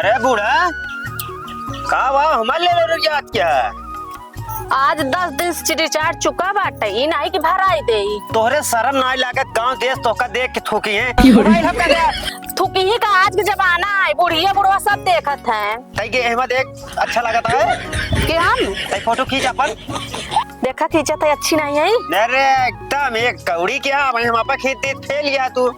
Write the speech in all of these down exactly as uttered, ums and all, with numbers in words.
अरे बूढ़ा, का बा, हमार ले लो रिचार्ज क्या? आज दस दिन से रिचार्ज चुका बाटे, ई नाहीं कि भराई देई। तोहरे शरम नाहीं लागत, गाँव देश तोहका देख के थूकी हैं। क्यों? मोबाइल हमका दे। थूकी ही का, आज के जमाना है, बुढ़िया बुढ़वा सब देखत हैं। तई के एहमा देख, अच्छा लागत है। के हम? तई फोटो खींच अपन। देखा खींचत है, अच्छी नाहीं है? अरे एकदम एक कौड़ी क्या, वहीं हम आपा खींच दे, फेल गया तू।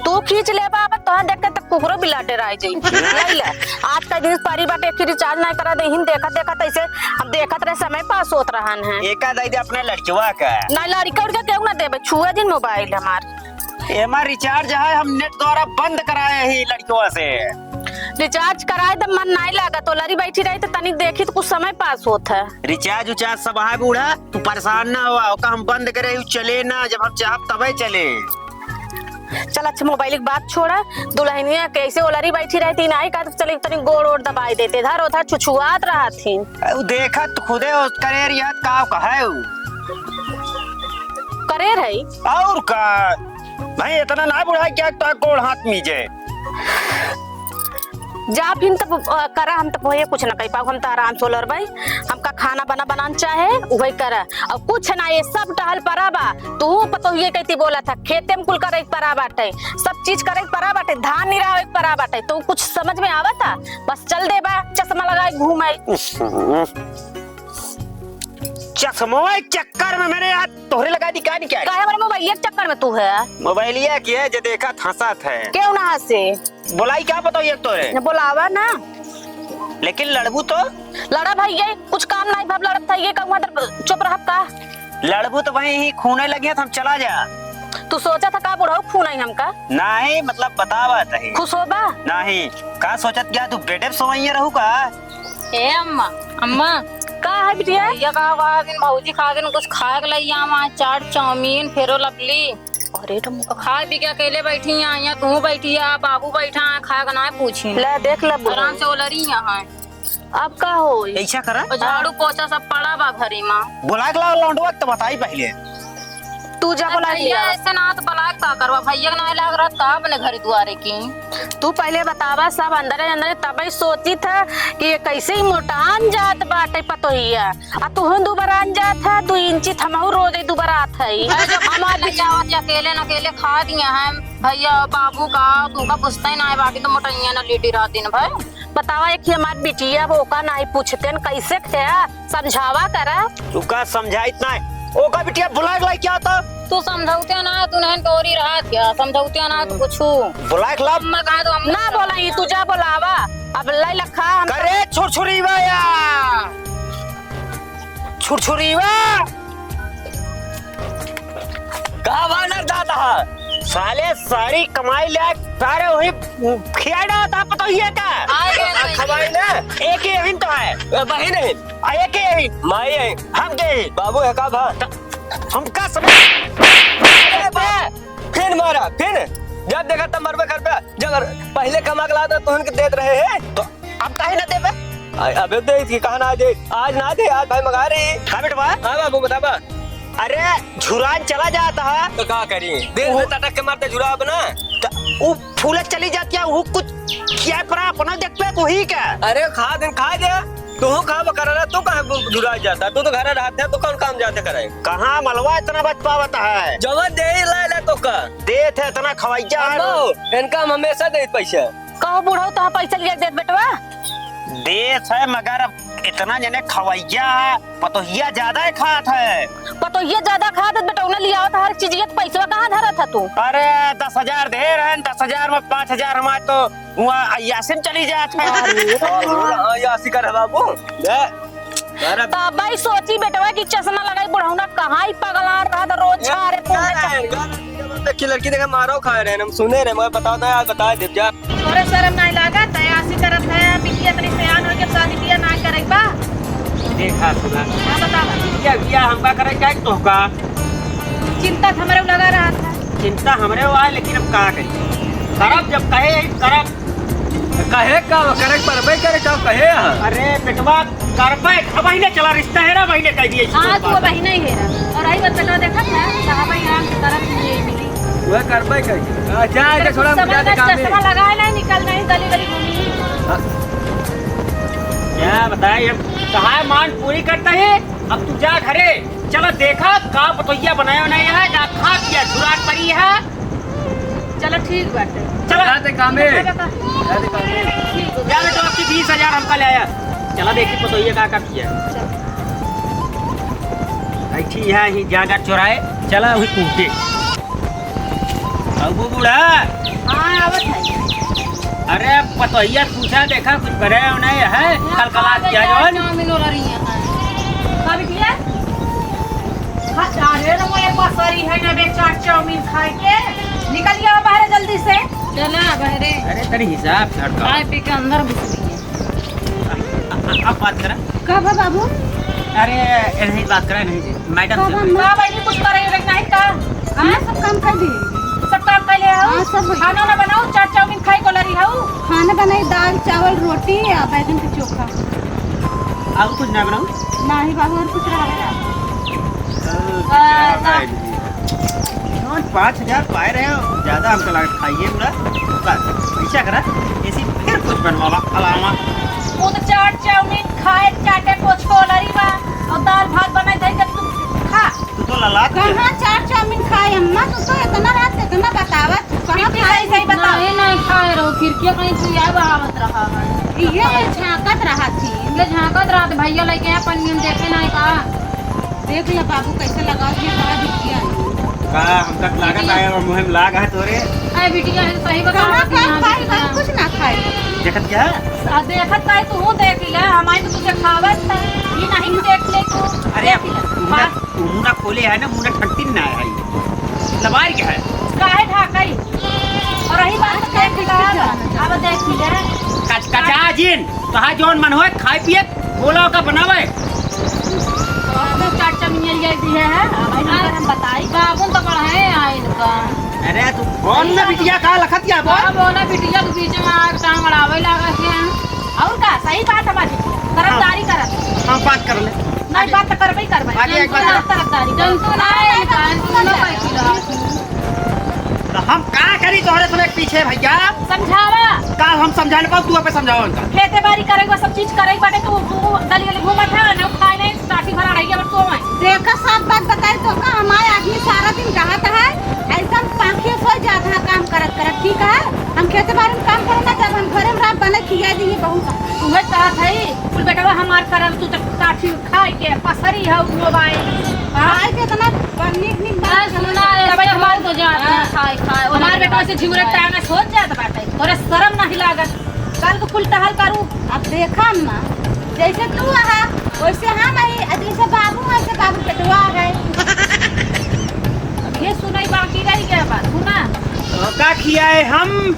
तू खींच लेबा, अब तोहर देख के तो कुकुरो बिलाटे रह जाई। ले ले, आज का दिन परी बाटे, एक रिचार्ज नाहीं करा देहिन, देखत देखत ऐसे हम देखत रहे, समय पास होत रहन है। एका दे दे अपने लड़कवा का। ना लड़का उड़का केहू ना देबे, छुए दिन मोबाइल हमार। एमा रिचार्ज है, हम नेट द्वारा बंद कराए ही लड़कवा से। रिचार्ज कराए त मन नाहीं लागत, ओलरी बैठी रही त तनी देखी त कुछ समय पास होत है। रिचार्ज उचार्ज सब है बूढ़ा, तू परेशान ना हुआ, ओका हम बंद करे ही, चले ना, जब हम चाहब तबे चले। चल अच्छा, मोबाइल की बात छोड़ा, दुल्हनिया कैसे ओलरी बैठी रहती, नाहीं का तो चले तनी गोड़ ओड़ दबाई देते, इधर उधर छुछुआत रहत ही। उ देखत खुदे ओ करेर यह का कहे उ। करेर है? और का? भाई इतना ना बुढ़ा क्या तो गोड़ हाथ मीजे। जा फिन तब, अ, करा, हम तब वही कुछ न कह पाऊ, हम तो आराम से ओलर भाई, हमका खाना बना बनान चाहे, उहे करा। और कुछ ना, ये सब टहल परा बा। तू पतोहिए कहती बोला था, खेते में कुल करे के परा बाटे, सब चीज करे के परा बाटे, धान निरावे के परा बाटे। तो कुछ समझ में आवता? बस चल दे बा, चश्मा लगाए घूमे। चश्मा के चक्कर में मैंने आज तोहरे लगा दी, का नहीं क्या? काहे हमारे मोबाइल के चक्कर में तू है? मोबाइलिया के है, जे देखा हंसत है। क्यों ना हंसे? बोलाई क्या बताओ एक तो है। बोलावा ना। लेकिन लड़बू तो? लड़ा भाई, ये कुछ काम नहीं, भाव लड़त था, ये कहूँ मतलब चुप रहब का? लड़बू तो वहीं ही खूने लगे तो हम चला जा। तू सोचा था का बुढ़ऊ खून आई हमका? नहीं, मतलब बतावा तही। खुश होबा? नहीं, का सोचत क्या तू बेडे पे सोइए रहू का? ए अम्मा, अम्मा। का है बिटिया? भैया का कहा दिन भौजी खा दिन कुछ खाए के लइया, वहाँ चाट, चाउमीन, फेरो लवली। अरे तो मुका खा पी के अकेले बैठी हैं, यहाँ तू बैठी है, बाबू बैठा है, खाए का ना पूछी। ले देख ले बुढ़ऊ। आराम से ओलरी यहाँ है। अब का होई? ऐसा करा। और झाड़ू पोछा सब पड़ा बा घरी मा। बुला के लाओ लौंडवा के तो बताई पहले। तू जा अरे बुला के भैया, लाओ। ऐसे ना तो बुला के का करवा, भैया के ना लाग रहत का अपने घर दुआरे की। तू पहले बतावा सब अंदरे अंदरे, तबे सोची था कि ये कैसे ही मोटान जात बाटे पतोहिया। आ तू दुबरान जात है, दू इंची थमहू रोज दुबरात है। अरे जब हमार लइया आवत है, अकेले न अकेले खा दिया है भैया, बाबू का, तू का पूछता ही ना है, बाकी तो मोटैया न लेटी रहा दिन भर। बतावा, एक ही हमार बिटिया, वो का नाहीं पूछते न, कैसे थे, समझावा करा। तू का समझाइत ना है? ओ का बिटिया बुला के लाई क्या तो? तू समझौते ना, तू नहीं तोरी रहा क्या? समझौते ना, तू कुछ। बुला के ला। अम्मा कहा तो अम्मा ना बोला, ये तू जा बोलावा। अब लाई लखा हम करे छुरछुरीवा या। छुरछुरीवा। का बानर जाता है? साले सारी कमाई ले आए, सारे वही खिया डालता है, पता ही है क्या? आ गए आ, भाई। खवाई ना। एक ही अहिन तो है। ए, बहिन है। आ, एक ही अहिन। माई है। हम के ही। बाबू है का भा? त-, हमका समझ। अरे बा, फिर मारा, फिर। जब देखा तब मरबे घर पे। जब पहले कमा के लाता तो उनके देत रहे हैं। तो अब काहे ना देबे? आ, अबे दे, इसकी कहा ना दे। आज ना दे, आज भाई मंगा रही। का बेटवा? हाँ बाबू, बताबा। अरे, झुरान चला जाता है। तो का करी? दिन भर तटक के मारते झुरा अपना। त उ फूले चली जाती है, वो कुछ क्या परा अपना देख पे तू ही क्या? अरे, खा दिन खा दे। तू खा वो कर रहा, तू कहाँ झुरा जाता? तू तो घर रहते, तू कौन काम जाते करे? कहाँ मलवा इतना बच पावता है? जवन दे ही ला ले तो का? देत है इतना खवाइया है। अम्मा, इनका हम हमेशा दे पैसा। कहो बुढ़ऊ, तोहा पैसा लिया देत बेटवा? देत है, मगर अब इतना जने खवैया है, पतोहिया ज्यादा ही खात है। पतोहिया ज्यादा खात है, बेटौना लियावत है हर चीज, ये पैसवा कहाँ धरत है तू? अरे, दस हजार दे रहे हैं, दस हजार में पाँच हजार हमारे तो वहाँ अय्यासी में चली जात है। अरे, अय्यासी कर बाबू। ले। अरे तब भाई सोची बेटवा कि चश्मा लगाई बुढ़ौना कहाँ ही पगला रहा था, रोज ए, छारे पूरे का रहे, का रहे, देखी लड़की देखे मारो खाए रहे, हम सुने रहे, मगर बताओ तो यार, बता दे जा। तोरे शर्म नहीं लागत, अय्यासी करत है, बिटिया इतनी सयान हो के शादी बियाह ना करे बा। देखा सुना। हाँ, बतावा। बिटिया बियाह हमका करे का तोहका? चिंता तो हमरे लगा रहा था। चिंता हमरे हुआ है, लेकिन अब का करी? करब जब कहे, करब। कहे का, करे परबे करे का, कहे ह? अरे बेटवा, करबे, अब महीने चला रिश्ता है ना, महीने कह दिए। हाँ, तू वही नहीं है ना। और आई बात बेटा देखा था, साहब यहाँ तरफ ये मिली। वह करबे करी। आ, जा, जा, अरे छोड़ा, कुछ मुझे समझ ना, काम है। चश्मा लगाए नहीं, निकल नहीं, गली गली घूमी। हाँ। बताए, हम कहा मांग पूरी करता है। अब तू जा घरे, चला देखा का पतोहिया बनाया बनाया है, जा खा पिया, जुराट परी है। चला ठीक बाटे। चला। जाते कामे। चला बेटा। जाते कामे। ठीक है। जा बेटा, आपकी बीस हजार हमका ले आया। चला देखी पतोहिया का का किया। चल। बैठी है ही जागा चोराए, चला वही कूटे। अब वो बूढ़ा। हाँ, आवत है। अरे पतोहिया पूछा देखा कुछ करे नहीं है, कल कला किया जौन। चाउमीन वाला रही है। का बिटिया? हाँ, अरे ना वो एक पसरी है ना बे चाट चाउमीन खाए के। निकल गया बाहर जल्दी से। चला बाहरे। अरे तनी हिसाब से हट। खाए पी के अंदर घुस गई है। अब बात करा। का बा बाबू? अरे, नहीं बात करा, नहीं जी। मैडम का से बा बात। अम्मा? का बहिनी कुछ करे रे नहीं का? हाँ, सब काम कर दी। सब काम कर ले आओ। हाँ, सब हो गया। खाना ना बनाओ, चाट चाउमीन खाए को लरी हऊ। खाना बनाई, दाल, चावल, रोटी या बैगन के चोखा। और कुछ ना बनाओ? नहीं बाबू, और कुछ रहा है? अ, आ, क्या ना। खाए ली? जौन पाँच हजार पाए रहे हो, ज्यादा हमका लागत खाइए पूरा। बस, ऐसा करा, ऐसी फिर कुछ बनवावा, अलावा। वो तो चाट चाउमीन खाए, चाटे पोचको लरी बा, और दाल भात बनाए दे जब तू खा। तू तो ललाट के। कहाँ चाट चाउमीन खाए अम्मा, तू तो इतना रात से इतना बतावत, कहाँ बिट्टी खाए सही सही हो? बताओ। नहीं, नहीं खाए रहो, खिड़किया कहीं से आए बहावत रहा है। ये झांकत रहा थी। ये झांकत रहा तो भैया लेके आए पन्नी, हम देखे नहीं का। देख ले बाबू, कैसे लगाओ ये बड़ा बिटिया है। का हमका लागत आया वो मुहिम लाग है तोरे। अरे बिटिया है, सही बताओ कहाँ कि खाए, यहाँ खाए, बिटिया। कुछ ना खाए। देखत क्या? आ, देखत काहे तू देख ले, हमारे तो तुझे खावत था, ये नहीं देख ले तू। अरे देख ले। मुंह ना, बात मुंह ना खोले है ना, मुंह ना ठंडी ना है, लबार क्या है? काहे ढाकई? और रही बात देख ले, अब देख ले। कच-, कचा जिन, कहा जौन मन होए, खाए पिए, बोला ओका बनावे। बाबू चाचा मियाँ ये दिए है, अब भाई नंबर हम बताई। बाबू तो बढ़ाए आए इनका। अरे तू कौन ना बिटिया का लखत या बोल? बाबू ना बिटिया के बीच में आग टांग अड़ावे लगा के। और का? सही बात हमारी। तरफदारी हाँ। करत। हाँ, बात कर ले। नहीं, बात तो करबे ही करबे। आगे एक बात जंतु ना, तरफदारी। जंतु ना है, इनका, जंतु ना पैदा। तो हम का करी तोहरे तोरे पीछे भैया? समझावा। का हम समझा ले पाऊ, तू आपे समझावा उनका। खेते बारी करे, वो सब चीज करे बाटे, तू, तू गली गली घूमत है, ना खाए नहीं, टाटी भरा रही है, बस सोए। देखा, सब बात बताई तो का, हमारे आदमी सारा दिन कहत है, ऐसा पाखिए सोई जात है काम करत करत, ठीक है? हम खेते बारी में काम करे ना, जब हम घरे में रात बने खिया दी बहुत। उहे कहत है, कुल बेटवा हमार करल, तू तो टाटी खाए के पसरी है मोबाइल। हाँ? खाए के इतना नीक नीक बात अरे सुना, तब ऐसे हमार हो जात है, हाँ। खाए, खाए, हमार ओला बेटवा से झिगुरे खाए। टांग सोच जात बाटे, तोरे शर्म नहीं लागत। कल को कुल टहल करू। अब देखा अम्मा, जैसे तू आहा, वैसे हम आई, आ जैसे बाबू है, वैसे बाबू बेटवा है। अब ये सुनाई बाकी रह गया बात, सुना? तो का खियाए हम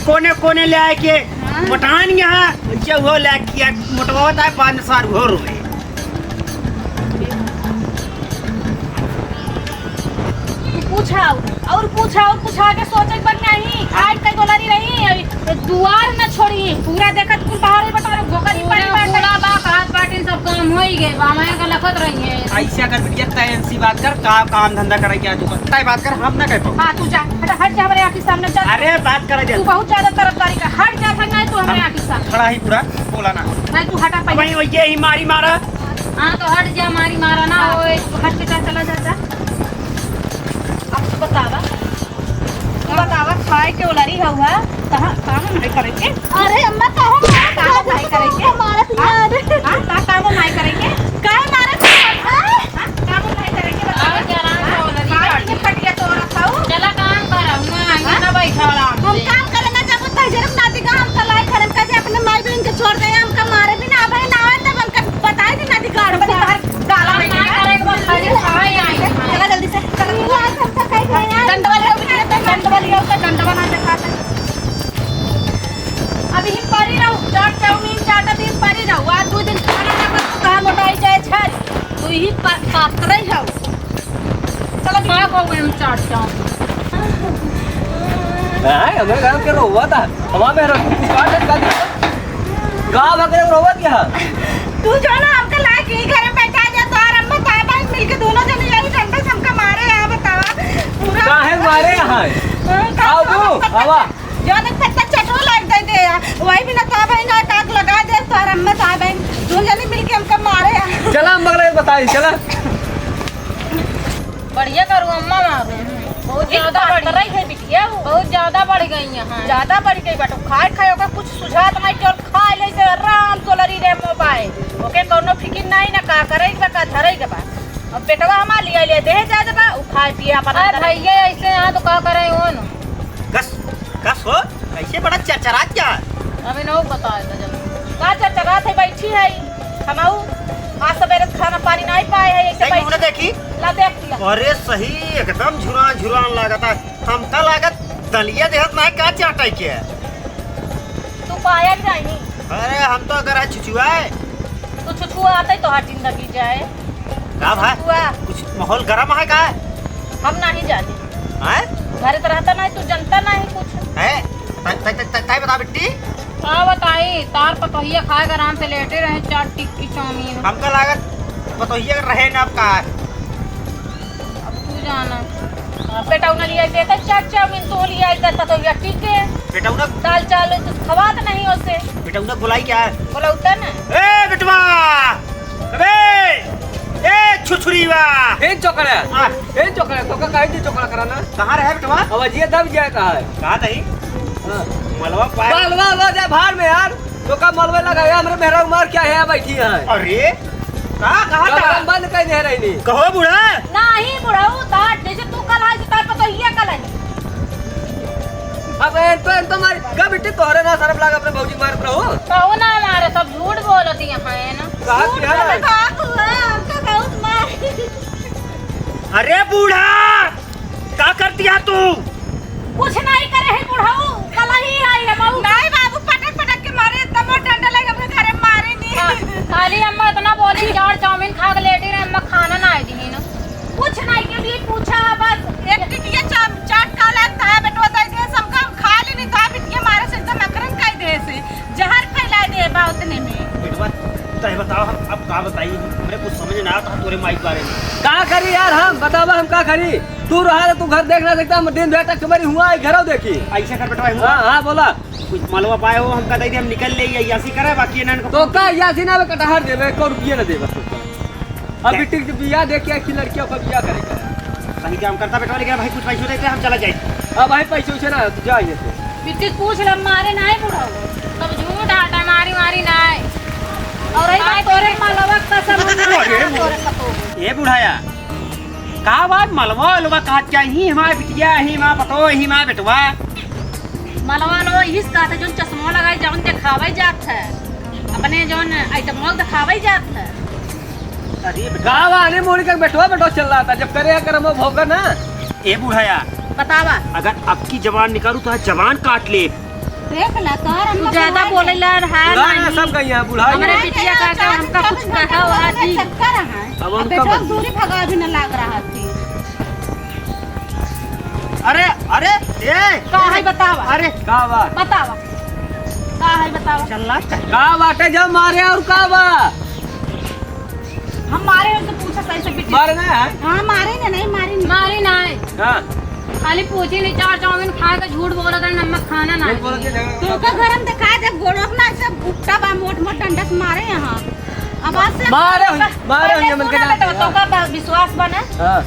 कोने कोने ले आए के हाँ। मोटान यहाँ, वैसे वो ले आए खिया, मोटवा होता है, पाँच साल वो रोए। तू पूछा और पूछा और पूछा के सोचे के बन नहीं। आज कई गोलरी रही, अभी दुआर न छोड़ी, पूरा देखत कुल बाहर ही बता रहे, गोकरी पूरा पानी बाटे। पूरा बा, हाथ बाटे, सब काम हो ही गए, बा, मैं का लखत रही है। ऐसे अगर बिटिया तय ऐसी बात कर, का काम धंधा करे क्या तू कर? तय बात कर, हम ना कह पाऊ। हाँ, तू जा, हट, हट जा हमारे आँखी सामने, चल। अरे, बात करे जा। तू बहुत ज्यादा तरफदारी कर, हट जा, हट, नहीं तू हमारे हम आँखी सामने। खड़ा ही पूरा, बोला ना। नहीं, तू हटा पहले। वही, वही, ये ही मारी मारा। हाँ, तो हट जा, मारी मारा ना हाँ, होए। हट के जा, चला जा, जा। अब तू बतावा, तू बतावा, खाए के ओलरी हउआ, तहाँ काम नहीं करे के। अरे अम्मा, काहे मारत काहे यार? नहीं करे के? मारत हाँ? यार। हाँ, का काम नहीं करे के? काहे मारत यार? हाँ? हाँ, काम नहीं करे के, बतावा। आवे के आराम से ओलरी हाँ, काट। ये फटिया तो रखा हो। चला काम कर, हम ना, हम हाँ? ना बैठा आराम हम से। काम करे ना जाबो, तहजरम नाती का हम तलाई करम का जे अपने माई बहन के छोड़ दे, हमका मारे भी ना आवे, ना आवे तब हमका बताई दी ना अधिकार हम बता। तार गाला में ना करे के बाद खाली खाए आई। चला जल्दी से, चला। ये आज हमका कहीं गया है। डंडवा ले, उठ के डंडवा ले, उठ के डंडवा ना दिखाते। अभी ही परी रहू, चाट चाउमीन चाटा दिन परी रहू। आज दो दिन खाना ना बस कहा मोटाई जाए छारी। तू ही पा-, पात्र ही हो। चलो, खा खाओ, हम चाट चाउमीन। हाँ, हमारे गाँव के रोवा था। हमारे में रोवा था। गाँव में के रोवा क्या? तू जो ना हमके लाए के घर में बैठा दे, तो आराम में ताए बाई मिलके दोनों जने यही डंडा से हमका मारे यहाँ, बतावा। पूरा काहे मारे यहाँ? हाँ, का आओ, का तू, आवा। जौन एक पत्ता चटवा लाग दे दे, वही बिना तो भाई ना ताक लगा दे, तो आराम में तो आ भाई। चला, हम बगले में बताई, चला। बढ़िया करू अम्मा मारू। बहुत ज्यादा बढ़ गई है बिटिया, वो बहुत ज्यादा बढ़ गई है। ज्यादा बढ़ गई बाटू, खाए खाए ओकर कुछ सुझात नहीं कि और खाए ले से राम तोलरी रे मोबाइल। ओके कौनो फिकिर नहीं ना, का करे के बा, का धरे के बा। अब बेटवा हमार लिया ले दे जा देबा, उ खाए पिए अपन अरे अंदर। भैया ऐसे यहाँ तो का करे हो न? कस, कस हो, कैसे बड़ा चरचरात क्या? अबे नौ बताए तो जब का चरचरात है, बैठी है। हमाऊ आज सवेरे से खाना पानी नहीं पाए है, ऐसे सही बैठी। मुंह न देखी। ला देख लिया। अरे सही, एकदम झुरान झुरान लागत है। हमका लागत दलिया देहत ना का चाटे के। तू पाया नहीं। अरे हम तो अगर है छुछुआ है। तू छुछुआ आते तो हर जिंदगी जाए। का भाई? छुछुआ। कुछ माहौल गरम है का? हम नहीं जाने। हैं? घरे तो रहता नहीं, तू जनता नहीं कुछ। हैं? तै, तै, तै, तै, तै बता बिट्टी। का बताई, तार पतोहिया खाए के आराम से लेटे रहे, चाट टिक्की चाउमीन। हमका लागत पतोहिया रहे ना अब का। अब तू जाना। बेटा उन्हें लिया देता चाट चाउमीन, तू लिया देता तो या टिक्की। बेटा उन्हें दाल चावल तो खवात नहीं उसे। बेटा उन्हें बुलाई क्या है? बोला उतना ना। ए बेटवा, अबे, ए छुछुरीवा। ए चोकड़ा। आ। ए चोकड़ा, तोका काहे दी चोकड़ा कराना? कहाँ रहे बेटवा? अब अजिया दब गया कहाँ है? कहाँ तही? हाँ। मलवा पाए। मलवा लो जा भाड़ में यार। तोका मलवे लगा है, हमरे मेहरा उमर क्या है, बैठी है। अरे, कहाँ, कहाँ कमरा था? बंद कर दे रही नी। कहो बूढ़ा। नहीं बुढ़ऊ, तार जैसे तू कल आई, तार पतोहिया कल आई। अब एन तो, एन तो मारी, का बिट्टी तोहरे ना शर्म लाग अपने भौजी के मारत रहो। कहू ना मारे, सब झूठ बोलत यहाँ है ना। कहा झूठ किया ना? बोलत बाबू, हमका बहुत मारी। अरे बूढ़ा, का करती है तू? कुछ नहीं करे है बुढ़ऊ, कल ही आई है बहू। नहीं बाबू, पटक पटक के मारे, इतना मोट डंडा लेके अपने घरे मारे नहीं। हाँ, खाली अम्मा इतना बोली, चाट चाउमीन खा के लेटी रहे, अम्मा खाना ना आई दी ना। कुछ नहीं के लिए पूछा है बस। एक टिकिया चाम-, चाट का लायक था, बेटवा दे दे, सबका हम खा लेनी था, बिटिया मारे से एकदम अकरम कर दे से, जहर फैला दे बा उतने में। बेटवा, तय बताओ, हम अब का बताई, हमरे कुछ समझ ना आता तोरे माई के बारे में। का करी यार, हम बतावा, हम का करी? तू रहा तो तू घर देख ना सकता, हम दिन भर तक तुम्हारी हुआ है, घरों देखी। ऐसे कर बेटवा, हुआ। हाँ, हाँ, बोला। कुछ मलवा पाए हो, हमका दे दे, हम निकल ले, ये यासी करे, बाकी इन्हन को तो का यासी ना, कटहर देवे, एको रुपये ना देवे। अब टिक बिया देख के एक लड़कियों का बिया करेगा। सही काम करता बेटवा, लेकिन भाई कुछ पैसों देते हम चला जाए। अब भाई पैसे उसे ना, तू जा यहाँ से। बिट्टी पूछ ले, मारे ना है बुढ़ऊ। सब झूठ आटा मारी मारी ना है। और रही बात तोरे मलवा कसम हम ना अरे खाना तोरे पतो। ए बुढ़ाया, का बात मलवा अलवा कहत क्या? ही हमार बिटिया, ही हमार पतो, ही हमार बेटवा। मलवा अलवा इस कहत है, जौन चश्मा लगाई, जौन देखावे जात है। अपने जौन आइटम देखावे जात है। अरे बेटा। गाँव आने मोड़ी का बेटवा, बेटवा चल रहा था, जब करे है करम भोगा ना। ए बुढ़ाया। बतावा। अगर अब की जबान निकालू तो जबान काट ले। देख ला, तोहर तू अम्मा ज्यादा बोले ला, है बुढ़ा ना, नहीं। सब गई है, बुढ़ा हमरे नहीं। बिटिया का, का हमका कुछ कहा हुआ जी। चक्कर है। अब अब हम बेटवा कब दूरी भगा भी न लाग रहा थी। अरे, अरे, ए। का है बतावा? अरे। का बा? बतावा। का है बतावा? चल ना, चल। का बाटे जब मारे और का बा? हम मारे हैं तो पूछा सही से बिट्टी। मारे ना है? हाँ, मारे ना, नहीं मारे नहीं। मारे ना है। हाँ। खाली पूछी नहीं, चार चाउमीन खा के झूठ बोला था, नमक खाना ना झूठ बोला है। था, झगड़ा तो का करता। घर हम दिखा दे, गोड़ो अपना ऐसे घुट्टा बा, मोट मोट डंडा से मारे यहाँ। अब आज से मारे हुई, मारे हुई, पहले हमन के सुना ना। बेटा, तो का बा-, विश्वास बना? हाँ।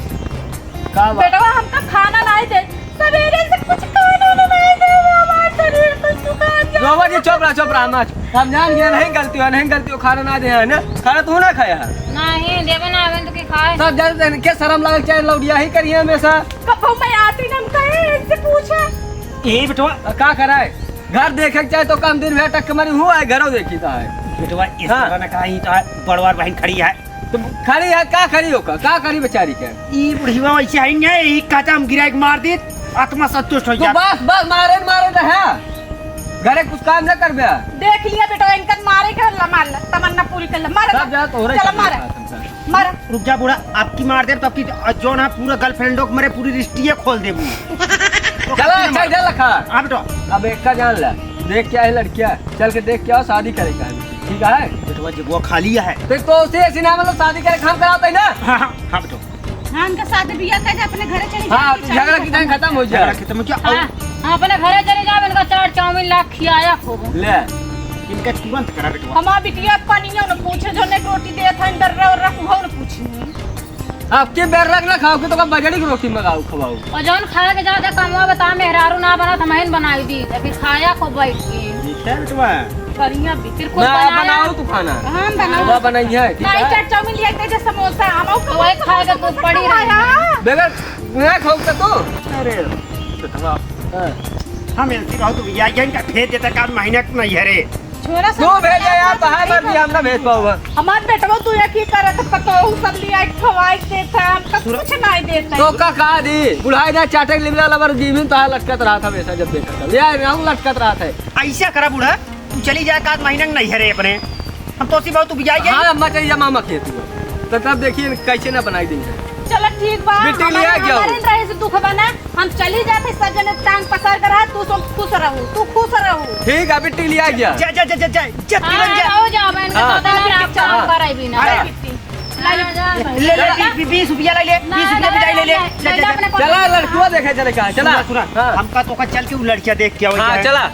का बा? बेटवा, हमका खाना नहीं दे, सवेरे से कुछ खाना नहीं दे, हमार शरीर तो सुखा जा। रोवा जी, चुप रहा, चुप रहा, मत। हम जान गए, नहीं गलती हो, नहीं गलती हो, खाना ना दे है ना, खाना तू ना खाया है। नहीं, देवे ना आवे तो के खाए। सब जानते हैं, क्या शर्म लगे, चाहे लौटिया ही करिए हमेशा। कब मैं आती ना, हम कहे, इनसे पूछा। ए बेटवा। का कराए? घर देखे के चाहे तो काम दिन भर तक कमरी हुआ है, घरों देखी तो है। बेटवा, इस हाँ। तरह ना कहा, ई तो है, बड़वार बहन खड़ी है। तो खड़ी है, का करी ओका? का करी बेचारी के? ई बुढ़िया वैसे है नहीं, ई कहता हम गिराए के मार दी, आत्मा संतुष्ट हो तो जात। बस, बस, मारे न, मारे न है। घरे कुछ काम न करबे। देख लिया बेटा, इनका मारे के हल्ला मार ला, तमन्ना पूरी कर ला, मार सब ला। जा तोहरे चला कर मार। साथ हम साथ। मार। रुक जा बूढ़ा, आपकी मार दे तो आपकी जौन है पूरा गर्लफ्रेंडों को मरे पूरी रिश्तियाँ खोल देबू। चला, अच्छा, चल, लखा। हाँ बेटा। अब एक का जान ला, देख क्या है लड़किया, चल के देख क्या शादी करे का है, ठीक है? बेटवा जगह खाली है। तो, तो उसे ऐसी ना मतलब शादी करे काम कराता है ना? हाँ, हाँ, हाँ बेटा। हाँ, उनका शादी बियाह कर दे, अपने घरे चली हाँ, जाए, तो झगड़ा की टाइम खत्म हो जाए। झगड़ा खत्म हो जाए। हाँ, हाँ, अपने घरे चले जाओ, इनका चाट चाउमीन ला खियाया खूब। ले। इनका तुरंत करा बेटवा। हमार बिटिया पनिया न पूछे, जो ने रोटी देत है, डर्रा वर्रा कुहू न पूछी। अब के बेर रख ना खाओ के तो का बजड़ी की रोटी मंगाओ खवाओ। और जौन खाए के जाओ, जा कमवा बता, मेहरारू ना बना, हमहिन बनाई दी, अभी खाया को बैठ के। ठीक है बेटवा। बढ़िया भी, फिर कुछ ना बनाया। बनाओ तू खाना। हम बनाओ। ना बनाई है, ठीक नहीं, है? चाट चाउमीन लिया के दे, समोसा, हम तो वही खाएगा, तू पड़ी रही। बेगर ना खाओ तो तू। अरे, बेटवा। हाँ। हम एलसी रहो तो भैया, ये इनका भेज देता का महीना के नहीं है रे। छोरा तू सब भेज दे यार, बाहर मत भी हम ना भेज पाऊंगा। हमार बेटवा तू एक ही करत, पतोहू सब लिया के खवाई देता, हमका सुन। कुछ नहीं देता। तो का कहा दी, बुढ़ाई ना चाटे के लिबला लबर जीविन तो लटकत रहा था हमेशा, जब देखा था। ले आए, हम लटकत रहा था। ऐसा करा बूढ़ा, तू चली जाए, का महीना के नहीं है रे अपने। हम तो सी बहुत उपजाई जाए। हाँ, अम्मा चली जा मामा खेत में। तो तब देखिए कैसे ना बनाई देंगे। चलो ठीक बा, बिट्टी हमारे, लिया क्या हो? हमारे रहे से दुख बना, हम चली जाते सब जने टांग पसार कर रहा, तू सब खुश रहू, तू खुश रहू। ठीक है, बिट्टी लिया गया। जा, जा, जा, जा, जा, जा, हाँ, किरण जा। रहो, जाओ, बहन, हाँ। बताओ, फिर आप हाँ। काम कराई भी ना। अरे, बिट्टी। ले ले, हाँ, जा। ले ले, बी-, बी-, बीस रुपया ले ले, ना, बीस रुपया ना, भी ले ले। ना, जा, ना, जा, जा। अपने चला, लड़कुआ देखे चले का, चला। सुना, सुना, हाँ। हमका तो का चल के उ लड़किया देख के आवे हाँ, के है। चला।